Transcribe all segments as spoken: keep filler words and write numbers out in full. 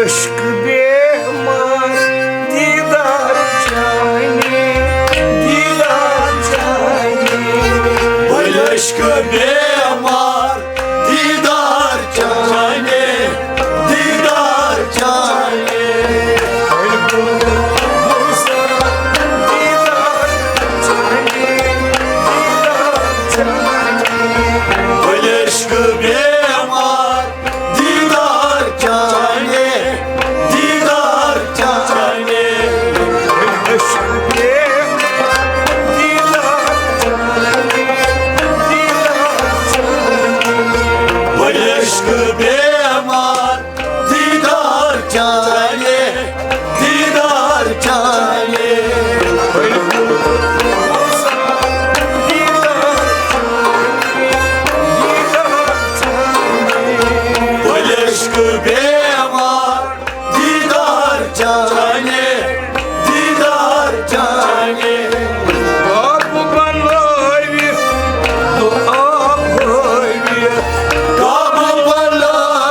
عشق بیمار دیدار چانے، دیدار چانے۔ بل عشق بیمار دیدار چانے، دیدار چانے۔ بل عشق بیمار دیدار چانے، دیدار چانے۔ بل عشق بیمار دیدار چانے، دیدار چانے۔ بل عشق بیمار دیدار چانے، دیدار چانے۔ آپ بنٲوِتھ، تو آپ ہٲوِتھ۔ آپ بنٲوِتھ۔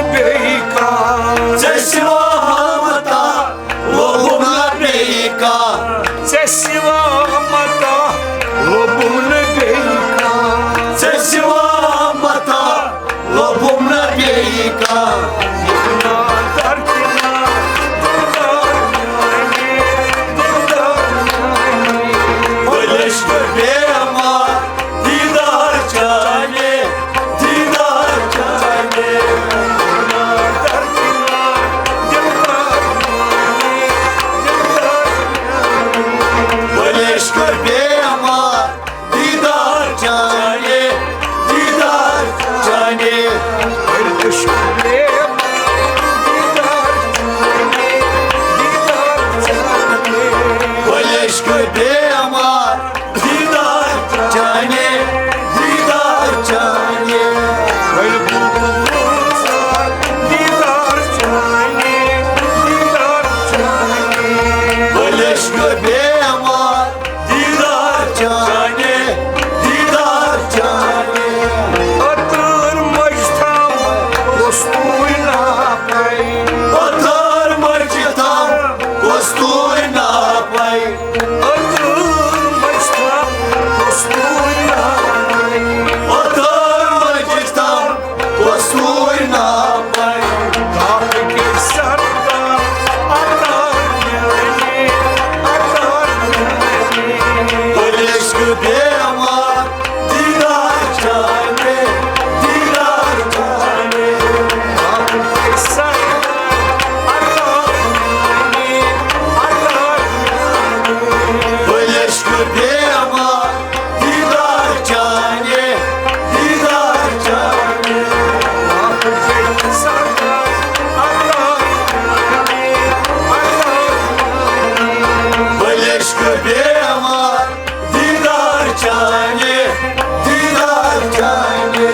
بیٚیہِ کانٛہہ۔ ژےٚ سوا متا لوٚبُم نہٕ بیٚیہِ کانٛہہ۔ ژےٚ سوا متا لوٚبُم نہٕ بیٚیہِ کانٛہہ۔ ژےٚ سوا متا لوٚبُم نہٕ بیٚیہِ کانٛہہ۔ نادر تہِ نادر میانہِ، دلدار میانہِ۔ بٔلۍ عشقہٕ بیمار دیدار چانہِ، دیدار چانہِ۔ نادر تہِ نادر دلدار میانہِ، دلدار میانہِ۔ بٔلۍ عشقہٕ بیمار دیدار چانہِ، دیدار چانہِ۔ بٔلۍ عشقہٕ بیمار دیدار چانہِ، دیدار چانہِ۔ بٔلۍ عشقہٕ بیمار دیدار چانہِ، دیدار چانہِ۔ بٔلۍ بُلبُل گُلزار دیدار چانہِ، دیدار چانہِ۔ بٔلۍ عشقہٕ بیمار دیدار چانہِ، دیدار چانہِ۔ اوتار مٔجۍ تام اوس توٗرۍ ناپے۔ اوتار مٔجۍ تام اوس توٗرۍ ناپے۔ اوتار مٔجۍ تام اوس توٗرۍ ناپے۔ اوتار مٔجۍ تام اوس توٗرۍ ناپے۔ کاکہٕ کِس سردار عطار میانہِ، عطار میانہِ۔ بٔلۍ عشقہٕ بیمار دیدار چانہِ، دیدار چانہِ۔ کاکہٕ کِس سردار عطار میانہِ، عطار میانہِ۔ بٔلۍ عشقہٕ بیمار دیدار چانہِ، دیدار چانہِ۔ بٔلۍ عشقہٕ بیمار دیدار چانہِ، دیدار چانہِ۔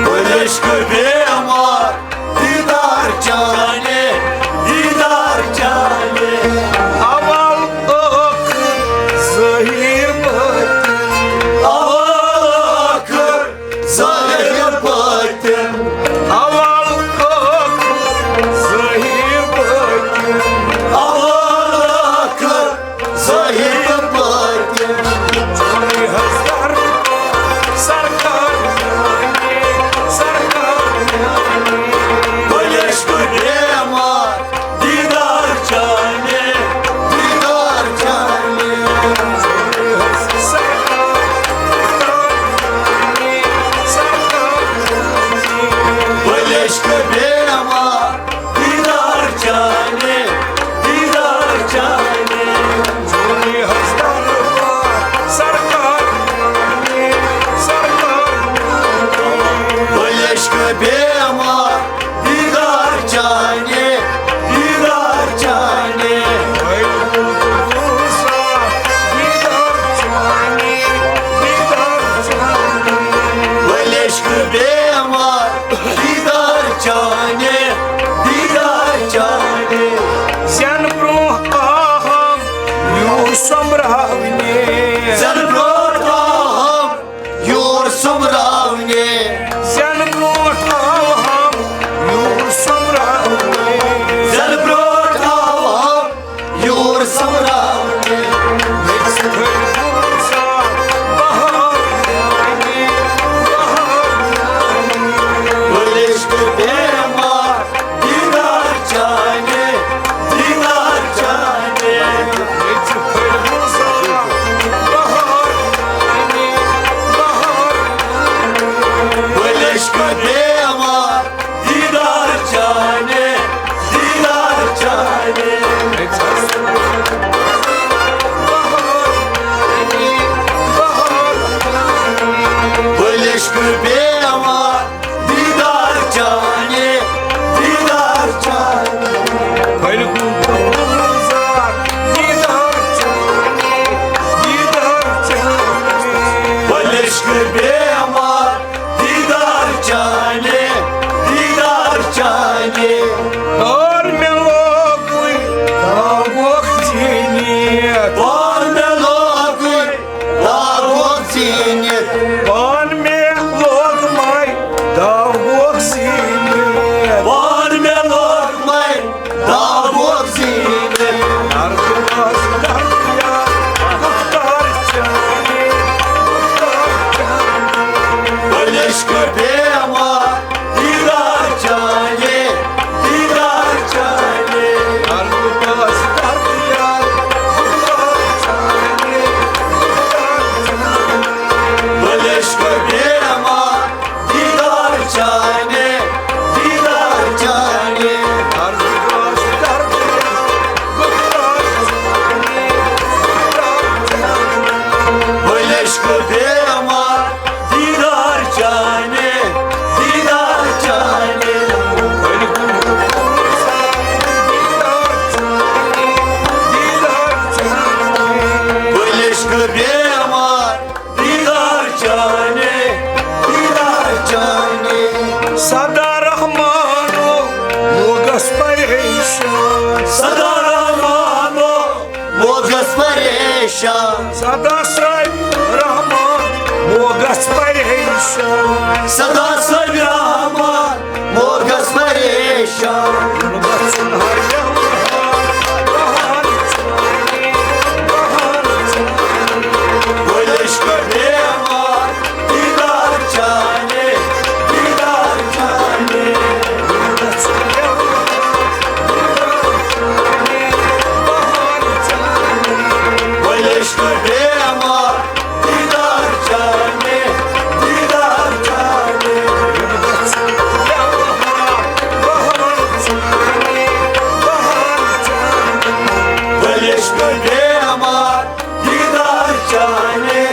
بٔلۍ عشقہٕ بیمار دیدار چانہِ، دیدار چانہِ۔ اول ٲخر ظٲہِر بٲطِن۔ اول ٲخر ظٲہِر بٲطِن۔ اول ٲخر ظٲہِر بٲطِن۔ اول ٲخر ظٲہِر بٲطِن۔ چونُے حظ دربار سرکار میانہِ، سرکار میانہِ۔ بٔلۍ عشقہٕ بیمار دیدار چانہِ، دیدار چانہِ۔ چونُے حظ سرکار، سرکار میانہِ، سرکار میانہِ۔ بٔلۍ عشقہٕ بیمار دیدار چانہِ، دیدار چانہِ۔ چونُے حظ دربار سرکار میانہِ، سرکار میانہِ۔ بٔلۍ عشقہٕ بیمار دیدار چانہِ، دیدار چانہِ۔ بٔلۍ بُلبُل گُلزار دیدار چانہِ، دیدار چانہِ۔ بٔلۍ عشقہٕ بیمار دیدار چانہِ، دیدار چانہِ۔ زٮ۪نہٕ برونٛہہ آہم یوٗر سۄمبراونہِ۔ زٮ۪نہٕ برونٛہہ آہم یوٗر سۄمبراونہِ۔ زٮ۪نہٕ برونٛٹھ آہم یوٗر سۄمبراونہِ۔ زٮ۪نہٕ برونٛٹھ آہم یوٗر سۄمبراونہِ۔ ییٚتہِ سۭتۍ گُلزار بہار میانہِ، بہار میانہِ۔ بٔلۍ عشقہٕ بیمار دیدار چانہِ، دیدار چانہِ۔ ییٚتہِ چھُ پھٔلۍ گُلزار بہار میانہِ، بہار میانہِ۔ بٔلۍ عشقہٕ بیمار دیدار چانہِ، دیدار چانہِ۔ ییٚتہِ چھُ پھٔلۍ گُلزار بہار میانہِ، بہار میانہِ۔ بٔلۍ عشقہٕ بیمار دیدار چانہِ، دیدار چانہِ۔ بٔلۍ گُلزار دیدار چانہِ، دیدار چانہِ۔ بٔلۍ عشقہٕ بیمار دیدار چانہِ، دیدار چانہِ۔ اور مےٚ لوگُے داغ اکھ زیٖنِتھ۔ اور مےٚ لوگُے عشق بیمار، دیدار چانے، دیدار چانے۔ درد باز درد یار، بل عشق بیمار، دیدار چانے، دیدار چانے۔ درد باز درد یار، بل عشق بیمار، دیدار چانے، دیدار چانے۔ بل عشق بیمار، دیدار چانے، دیدار چانے۔ سدا رحمانو موگس پریشان۔ سدا رحمانو موگس پریشان۔ سدا صٲبۍ رحمان موگس پریشان۔ سدا صٲبۍ رحمان موگس پریشان۔ گژھُن ہا یہِ بہار، بہار ژانے، بہار ژانے۔ بل عشق بیمار، دیدار چانے، دیدار چانے۔ بل عشق بیمار، دیدار چانے، دیدار چانے۔ بل عشق بیمار، دیدار چانے،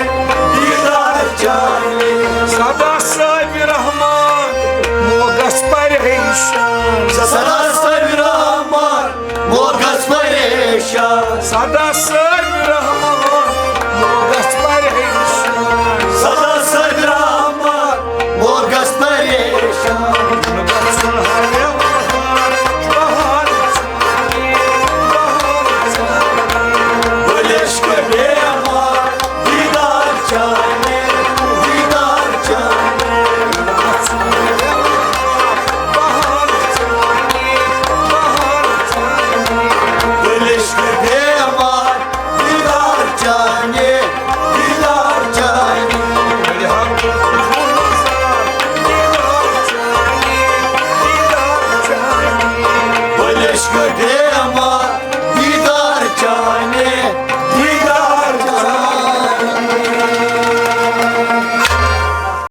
دیدار چانے۔ سدا صٲبۍ رحمان موگس پریشان۔ سدا صٲبۍ رحمان موگس پریشان۔ سدا صٲبۍ رحمان موگس پریشان۔ سدا صٲبۍ رحمان موگس پریشان۔ گژھُن ہا یہِ بہار، بہار بل عشق بیمار، دیدار چانے، دیدار چانے۔ بل عشق بیمار، دیدار چانے، دیدار چانے۔ بل عشق